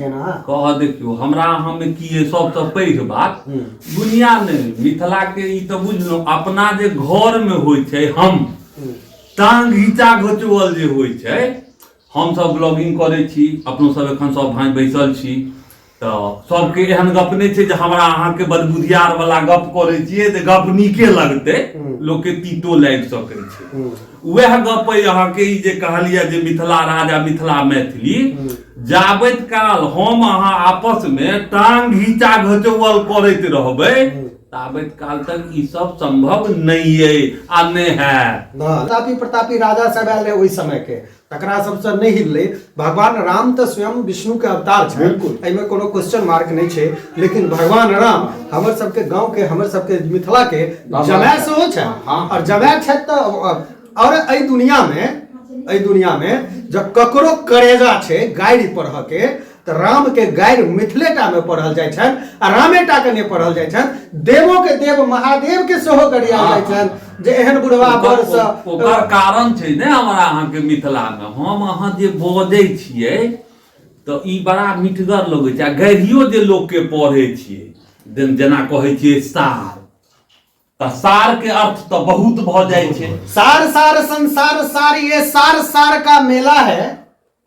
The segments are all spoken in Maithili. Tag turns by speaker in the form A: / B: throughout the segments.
A: कह देखियौ, हमरा अहाँमे की अइ सबसँ पैघ बात, दुनिया नहि, मिथिलाके ई तऽ बुझलहुँ, अपना जे घरमे होइ छै, हम टांग घिचा घोचवल जे होइ छै। हमसब ब्लॉगिंग करै छी, अपनो सब एखन सब भाइ बैसल छी, तऽ सबके एहन गप नहि छै जे हमरा अहाँके बदबुधियार वाला गप करै छियै तऽ गप नीके लगतै, लोकके तीतो लागि सकै छै। वएह गप अइ अहाँके ई जे कहलियै जे मिथिला राज आ मिथिला मैथिली, जाबैत काल हम अहाँ आपस मे टांग घीचा घचौअल करैत रहबै, ताबैत काल तक ई सब संभव नहि अइ आ नहि हैत।
B: प्रतापी प्रतापी राजा सब आयल रहै ओहि समय के, तकरा सबसँ नहि हिललै। भगवान राम तऽ स्वयं विष्णु के अवतार छै, एहिमे कोनो क्वेश्चन मार्क नहि छै। लेकिन भगवान राम हमर सबके गाँव के, हमर सबके मिथिला के जमाय सेहो छै। और जमाय छथि तऽ और एहि दुनिया में जब ककरो करेजा छै गारि पढ़ऽ के, तऽ राम के गारि मिथिलेटा में पढ़ल जाइ छनि आ रामेटा के नहि पढ़ल जाइ छनि, देवो के देव महादेव के सेहो गरियाल जाइ छनि जे एहन बुढ़वा बर से।
A: ओकर कारण छै ने, हमरा अहाँके मिथिला मे हम अहाँ जे बजै छियै तऽ ई बड़ा मिठगर लगै छै आ गारियो जे लोकके पढ़ै छियै, जेना कहै छियै सार, तऽ सार के अर्थ तऽ बहुत भऽ जाइ छै।
B: सार सार संसार सार, ये सार सार का मेला है,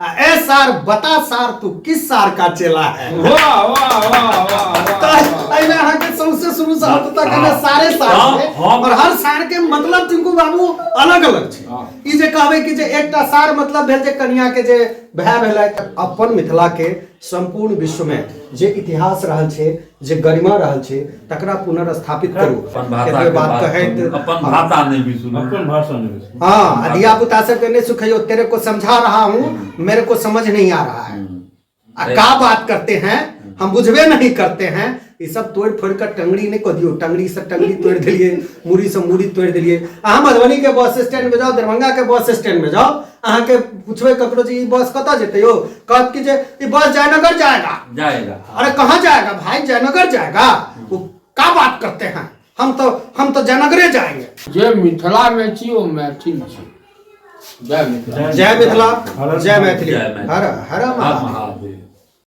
B: आ ए सार बता सार, तू किस सार का चेला है?
C: वाह वाह वाह वाह!
B: तऽ एहिमे अहाँके सौंसे शुरू से अंत तक एहिमे सारे सार छै और हर सार के मतलब, टिंकू बाबू, अलग अलग छै। ई जे कहबै कि जे एकटा सार मतलब भेल जे कनिया के जे भाय भेलै। अपन मिथिला के संपूर्ण विश्व में जे इतिहास रहल छै, जे गरिमा रहल छै, तकरा पुनर्स्थापित करू।
A: अपन भाषा
B: एतबे
A: के
B: बात
A: बात
B: कहैत
A: करू, अपन भाषा नहि बिसरू।
C: अपन भाषा नहि बिसरू।
B: हाँ, आ धिया पुता सबके नहीं सुखैयो, तेरे को समझा रहा हूँ, मेरे को समझ नहीं आ रहा है आ का बात करते हैं, हम बुझबे नहीं करते हैं। ई सब तोड़ि फोड़ि कऽ टंगड़ी नहि कऽ दियौ। टंगड़ी से टंगड़ी तोड़ि देलियै, मुड़ी से मुड़ी तोड़ि देलियै। अहाँ मधुबनी के बस स्टैंड में जाउ, दरभंगा के बस स्टैंड में जाउ, अहाँके पूछबै ककरो जे ई बस कतऽ जेतै यौ, कहत कि जे ई बस जयनगर जाएगा।
A: जाएगा।
B: अरे, कहाँ जाएगा भाई? जयनगर जाएगा। वो का बात करते हैं, हम तो जयनगरे जाएंगे।
C: जे मिथिला में छी ओ मैथिल छी। जय मिथिला।
B: जय मिथिला, जय मैथिली।
A: जय मैथिली।
B: हर हर
A: हर
B: महादेव।
A: महादेव।